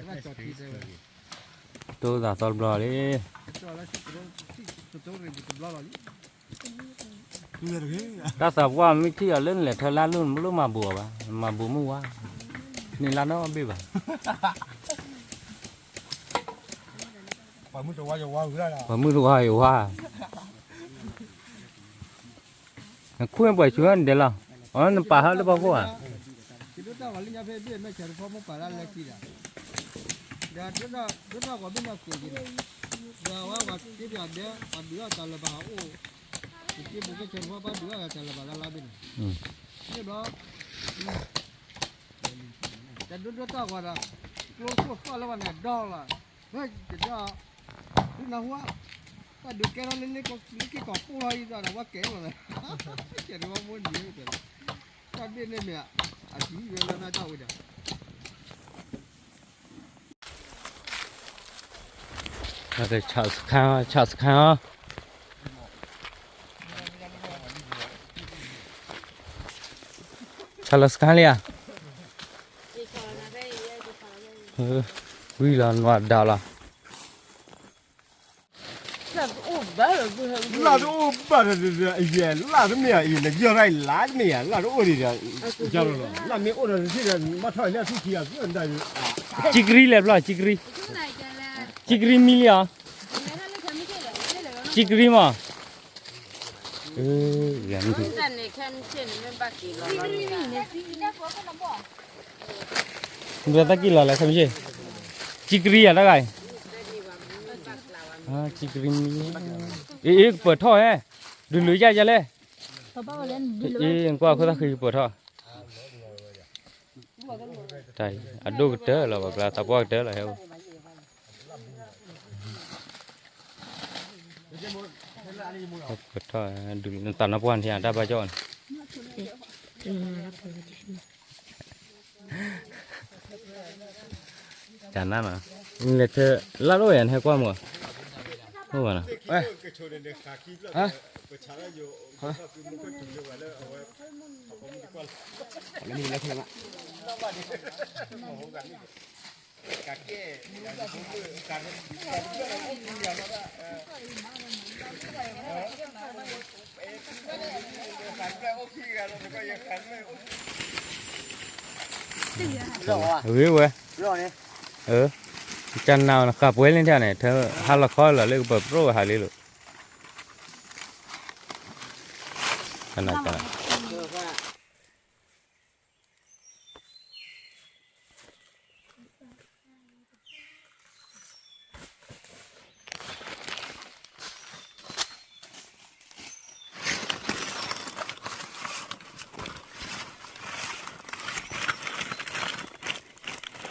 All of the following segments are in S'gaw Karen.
တိၢ်သးသီတဘျီလံ. တၢ်သးပှၢ်မ့ၢ်ထံၣ်အီၤလၢ နလဲၤထၢလၢ်လိၣ် နမ့ၢ်လိၣ်မၤဘူးအီၤဘၣ်, မၤဘူးမုၢ်ဝါ, န့ၢ်လၢ်နီတဘ့ၣ်ဘၣ်. ပှၤမုၢ်တဝါယဝါဝံၤလၢ်လီၤ. နခူၣ်ပှဲၤဆူနဒဲးလီၤ. အနပာ်ဟဲလၢဖီခိၣ်ဧါ. ယဒိၣ်တၢ်ဂီၤလၢညါဖဲဘ့ၣ်အမဲာ်ဆဲးတဖီမ့ၢ်ပာ်လၢလၢခံဒီး, ဒီးဒိၣ်တၢ်ဂီၤဘ့ၣ်န့ၣ်အခိၣ်က့ၤန့ၣ်, ဒီးအဝဲပှၤက့ၤပှၤဒဲ ပှၤဒုးအီၣ်တၢ်လၢၤဘၣ်အိၣ်, ယက့ၤပူၤကဲဆဲးတဖီပှၤဒုးအီၣ်တၢ်လၢၤဘၣ်လၢလါဘ့ၣ်န့ၣ်, န့ၣ်ဘျီ တဒိၣ်ဒိၣ်တၢ်ဂီၤဒီး, ကျိခိၣ်သီၣ်လၢပှၤန့ၣ်ဒီလီၤ, ဝဲကဒီး, ဒုးနၢ်ဟူ, တၢ်ဒုးကဲထီၣ်လၢလ့က့ၤကီၢ်ပူၤလီၤအံၤဒီး ဝဲကဲလီၤ, ကဲထီၣ်ဝဲမိၢ်နံၤ, တၢ်ဘ့ၣ်န့ၣ်မ့ၢ်, အတံၤဝဲလၢနတၢ်ဝဲဒီး ဆၣ်စခါ, ဆၣ်စခါ, ဆၣ်လီၤစခါလံဧါ, ဝံၤလီၤနွၤဒၣ်လီၤ. လၢ်တအိၣ်ဘၣ်ဒီး, ယဲၢ်လၢ်တမ့ၢ်အံၤ နယီၢ်ရၢ်အံၤလၢ်တမ့ၢ်ဧါ, လၢ်တအိၣ်ဒံးဒီး, လၢ်မ့ၢ်အိၣ်ဒီးတထံၣ်ဒီး ဘၣ်ထီၣ်လၢထူၣ်ခံဂၤ, ကံကရံလဲၤဖျီၣ်ကံကရံ, ကံကရံမံလံဧါ, ကံကရံမး, ဘၣ်သးကံၢ်လီၤလဲၣ် ခဲမုၢ်ဆ့ၣ်, ကံကရံယၤတဂၤအံၤ, ကံကရံမံ, အ့ အ့ ကပၢၤထီၣ်ဟဲ, ဒုးလွံၢ်ယၢ်ယဲလဲၣ်, အ့ ကွၢ်ခိၣ်သၣ်ဃံကပၢၤထီၣ်, အဒိၣ်ကတၢၢ်လီၤ ပှၤကျါ သးပှၢ်ကတၢၢ်လီၤဟဲ, ကပၢၤထီၣ်, ဒုးနသးနါပှၢ်ထံၣ်တၢ်ဘၣ်ကၠီၣ်န့ၣ် ကနၣ်နီၤ, လဲၤထၢလၢ်တအိၣ်ယၤ နဟဲကွၢ်မး, အိၣ်ဘၣ်နီၤ, ဂ့ၤဝဲ, ကနၣ်နဃာ်ပှဲၤလၢထံၣ်န့ၣ် ထၢဟါလီၤခီလီၤလၢကပၢၤပြိၣ်ဝဲဟးလံလိၤ, ကနၣ်ကနၣ် တၢ်ဘၣ်လ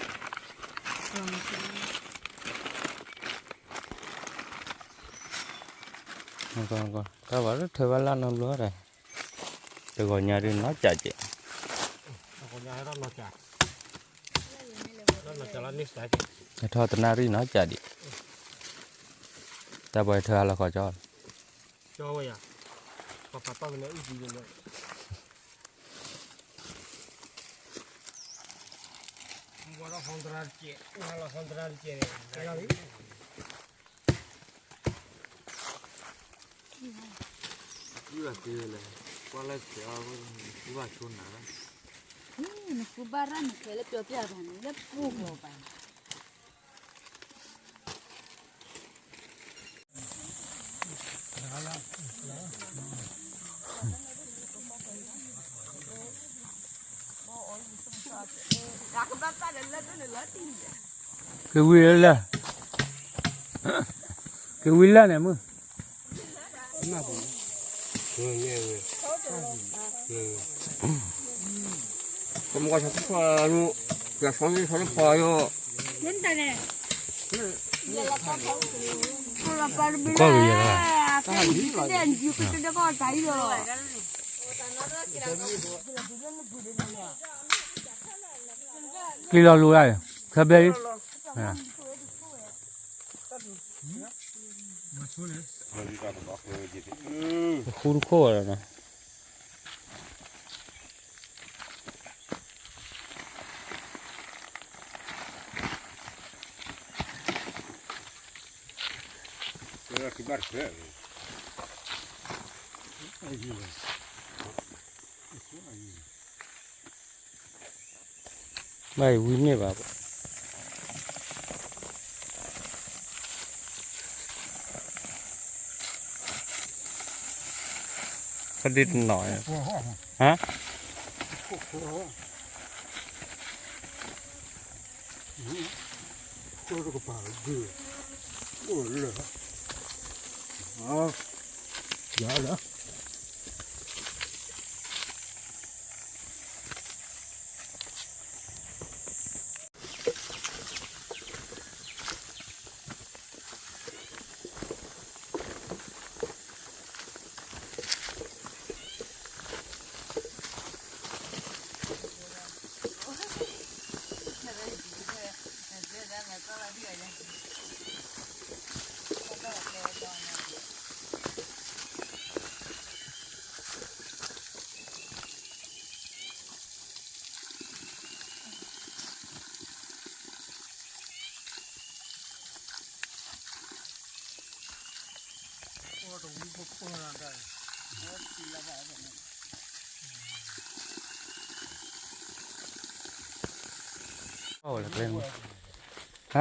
ၢထၢဘၣ်လၢနီတဘျီဒီး, တဂီၤညါဒုးနီၢ်ကၠးကဲး, ထီၣ်တနၣ်ရံၣ်နီၢ်ကၠးဒံး, တၢ်ပှဲၤထၢဟါလီၤခီကၠီလီၤ. နဃုဘၣ်ရၣ်နခဲလၢပျီပျၢ်ဘၣ်န့ၣ် လၢပူၤလီၤဘၣ်န့ၣ် က့ၤဝံၤလၢ်, က့ၤဝံၤလၢ်န့ၣ်မုၢ်, ကွၢ်က့ၤယၤလီၤ. ကျံၤလီၤလူၤဒၣ်, ခဲဘျဲၣ်လံ, ဃူတခိၣ်လီၤနီၤ. ဘၣ်ယ ဝံၤန့ၢ်ဘၣ် ခဒံတနီၤ, ဟါ, ဃိတကပၤဒု, အိၣ်လၢ, ယၤလၢ ဟါ, ကျၢၤ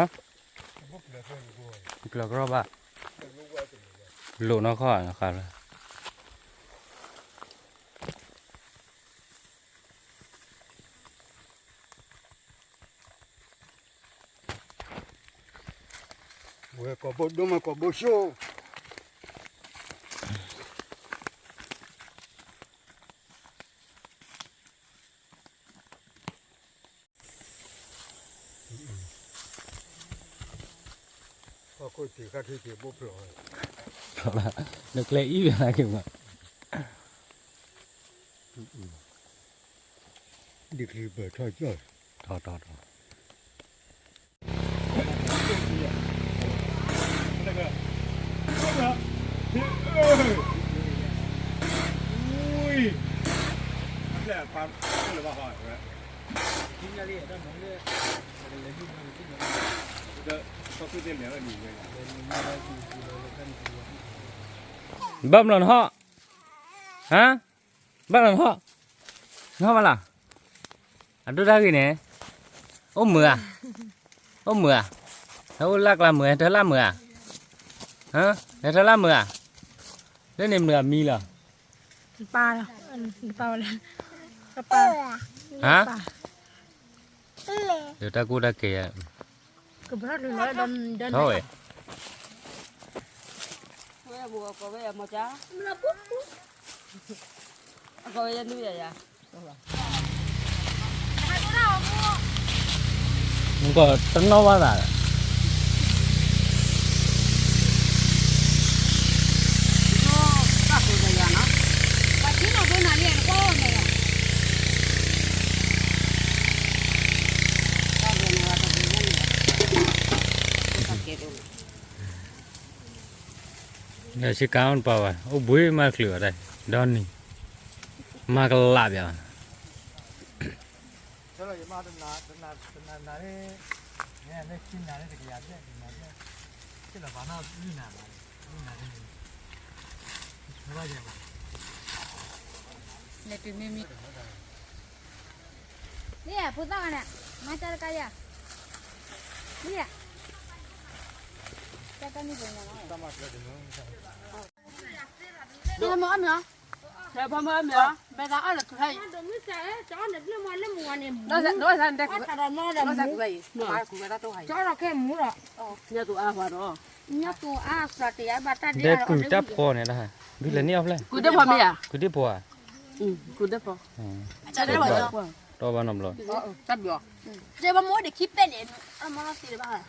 ကရီဘၣ်, လိာ်နီၢ်ခီၣ်နီၢ်ခါလၢ ဝဲကိာ်ဘိဒိၣ်မးကိာ်ဘိဆိၣ်, နကျဲအံၤဘၣ်က့ၤမး, ဒ်ကလံၤပၢၢ်ထီၣ်ကၠီၣ်, ထီၣ်ထီၣ်ထီၣ်, ဘၣ်မလီၤနဟီၣ်, ဟါ, ဘၣ်လီၤနဟီၣ်, နဟီၣ်ဘၣ်လီၤ, အဒိၣ်တၢ်ဂ့ၤန့ၣ်, အိၣ်မုာ်ဧါ, အိၣ်မုာ်ဧါ, ဟဲအိၣ်လၢကျါမုာ် ဟဲထၢလၢမုာ်ဧါ, ဟဲထၢလၢမုာ်ဧါ, လၢန့ၣ်မုာ်အမံလီၤ, ပၢ်လီၤ, ပၢ်ဝဲလဲၣ်, ပၢ်, ဟါ, ဒီးတၢ်ကူၣ်တၢ်ကဲၤ, ကဘၣ်လီၤ, ထီၣ်ဝဲ, ဝဲဘိကီးဝဲယမီၤကါ, အကီးဝဲယနုယယၤ, မ့ၢ်ကီးတနီၣ်ဘၣ်သး, နစ့ကၤအီၣ်နပာ်ဝဲ အိၣ်ဘှံးမးချုးအီၤဒၣ်, ဒီနံၤ, မၤကလးပျး, လၢတုၤမ့ၢ်မံ, လံဧါ ဖိသၣ်ဂၤန့ၣ်, မၤတၢ်တကါယၤ, လံဧါ, တၢ်တၢ်မံၤပညါနီၤ, မ့ၢ်အီၣ်မ့ၢ်, ဖဲဖဲမ့ၢ်အီၣ်မ့ၢ်, ဘဲသးအီၣ်လၢခုဟဲအံၤ, ဒ်လဲၣ်န့ၣ်အီၣ်, ညၣ်သူအါဖီန့ၣ်, ဒဲကုၢ်တၢ်ဖီန့ၣ်, ဒ်လဲၣ်န့ၣ်အီၣ်ဖျဲၣ်, ကုၢ်ဒ့ဖီမ့ၢ်ဧါ, ကုၢ်ဒ့ဖီဧါ, ကုၢ်ဒ့ဖီ, တၢ်ဘၣ်နီတဘျီ, တၢ်ဘၣ်, ဒဲဘၣ်မ့ၢ်အိၣ်ဒီးခံပဲာ်န့ၣ်, အမ့ၢ်လီၤသ့ၣ်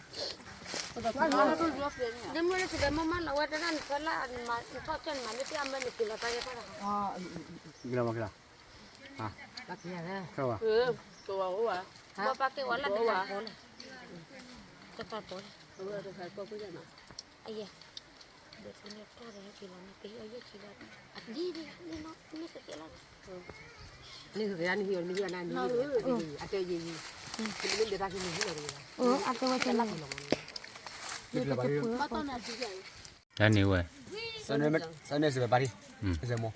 ဘၣ်, ဒ်မ့ၢ်လၢသ့ၣ်ဒီးမ့ၢ်မ့ၢ်လီၤဝဲတၢ်နဖဲလၢ်, နထီၣ်ကၢၢ်နမၤမ့ၢ်တၢ်အမၢန့ၣ် က့ၤလီၤတၢ်ဂဲၤဖီတၢ်, က့ၤလီၤမ့ၢ်က့ၤလီၤ, ဘၣ်က့ၤယၤလဲၣ်, ကပာ်က့ၤဝဲလၢတၢ်ပီန့ၣ်, ကပာ်ပီန့ၣ်, အယဲၢ်, ဒီးသုန့ၣ်ကီၢ်ဒီးဟဲက့ၤလီၤန့ၣ် ကဟ့ၣ်အီၣ်ယဲၢ်ဆံလီၤ, အဒ်န့ၣ်, မ့ၢ်စ့ၢ်ကီးလီၤ, န့ၣ်က့ၤန့ၣ်ဟံၣ်အီၤန့ၣ်, အတဲယံၤယံၤ, မ့ၢ်ဒဲးတၢ်က့ၤန့ၣ်ဟံၣ်လီၤတဂ့ၤဘၣ်, အတဲဝဲကဲလီၤ, ဘၣ်တၢ်န့ၣ်အဒ်ယဲၢ်အံၤ တၢ်န့ၣ်ဝဲ, စၢန့ၢ်စံးဘၣ်ပၢ်ထံ, စဲမိၢ်,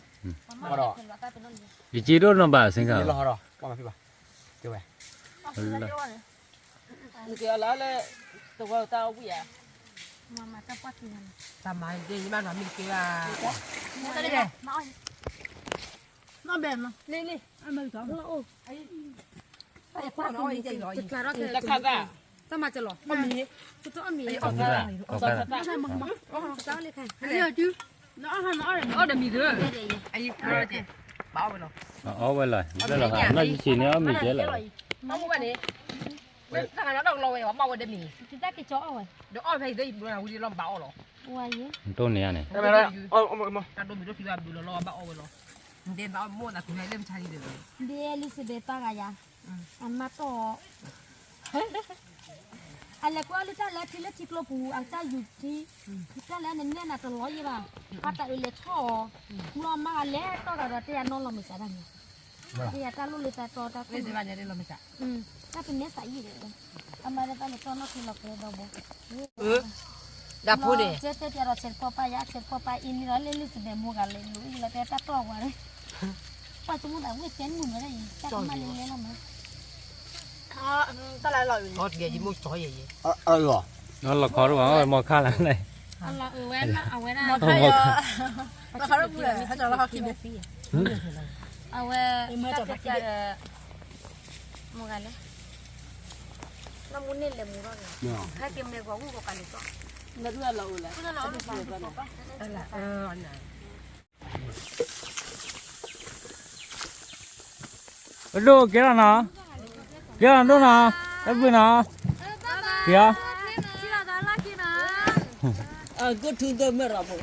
ဒီး, ယက့ဒိၣ်နီၢ်ဘၣ်စ့ၢ်ကီး, လီၤဟီဒီး, ပှၢ်မၤဖံဘၣ်, ကဲဝဲ, နက့ၤအီၤလၢ, တဝဲတၢ်အိၣ်ဘှံးဧါ, တၢ်မၤယဘၣ်နီၤမ့ၢ်တက့ၤဘၣ်, နီၢ်ဘဲမၤ, လ့လ့, အမၤကီ, တၢ်မၤကလီၤ, အီၣ်မ့ၤ, တၢ်အီၣ်မ့ၤ, တၢ်အီၣ်လၢခါ, အီၣ်ဒီးမံၤဒၢ, အီၣ်ဝဲလီၤ, နီၢ်ယဆံးန့ၣ်အီၣ်မ့ၤကဲလီၤ, တၢ်ကလီၤဝဲ, ဘၣ်အီၣ်ဝဲဒီးမံၤ, တၢ်ကကီအီၣ်ဝဲ, ဒီးအီၣ်ဖဲအံၤဒီးယဘျီနၤဝံၤဒီးလီၤဘၣ်အီၣ်လီၤ, ဝါယဲ, တိၢ်န့ၢ်ဧါန့ၣ်, တၢ်ဒိၣ်မံၤဒိၣ်ဖံးဘၣ်ဘျုးလီၤလီၤဘၣ်အီၣ်ဝဲလီၤ, ဒ်ဘၣ်အီၣ်မိၢ်သးခုဟဲလၢမဆါလံဒီး, ဒ်လံစဘဲပၢ်ဂၤယၤ, အမါတီၢ် အလဲၤကွၢ်လၢတၢ်လၢထံလၢထံကျိပူၤ အတၢ်ယူၤထံ, တၢ်လၢနနဲၣ်နၤတလီၤယံၤဘၣ်, ပၢ်တၢ်အၢလဲၤထီၣ်အီၤ, မ့ၢ်အမါဂၤလဲၤတီၢ်ဂၤဒီးတဲယၤနီၢ်လီၤမုၢ်စးဒၣ်န့ၣ်, တဲယၤတၢ်လိၣ်လၢတၢ်တီတၢ်ခိၣ်, တၢ်ပနဲစးယံၤဒီး, အမါတဲတၢ်လဲၤတီၢ်နီၢ်ထံလီၤပှဲၤဒီးဘိ ဒၣ်ဖိန့ၣ်, ကဲတဲပျးဒီးဆဲးတဖီပၢ်ယါ ဆဲးတဖီပၢ်အံၤန့ၣ်ဒီး လၢလံစဘဲမိၢ်ဂၤလဲၤလိၤအံၤလီၤ တဲတၢ်တီၢ်ဝဲ, ပှၤတမူတၢ်ဝဲတဲမုာ်မးဒၣ်အံၤ တၢ်ကမၣ်လဲၤလဲၤလီၤမး, တၢ်လၢလီၤအုး, လီၤခီတဘၣ် မီၤခါလၢန့ၣ်, အဝဲ, အဝဲ, အဝဲ, နီၢ်မူန့ၢ်လဲၤမူထီၣ်န့ၣ်, ဟဲက့ၤမ့ၢ်ဂီၤဂုၢ်ဂီၤကးလံၤကီၢ်, အဒိၣ်ကဲလီၤနီၤ, ကဲလီၤဒိၣ်နီၤ, တၢ်ဘုနီၤ, ကဲ, ကထူသၢမဲရၤဖိ,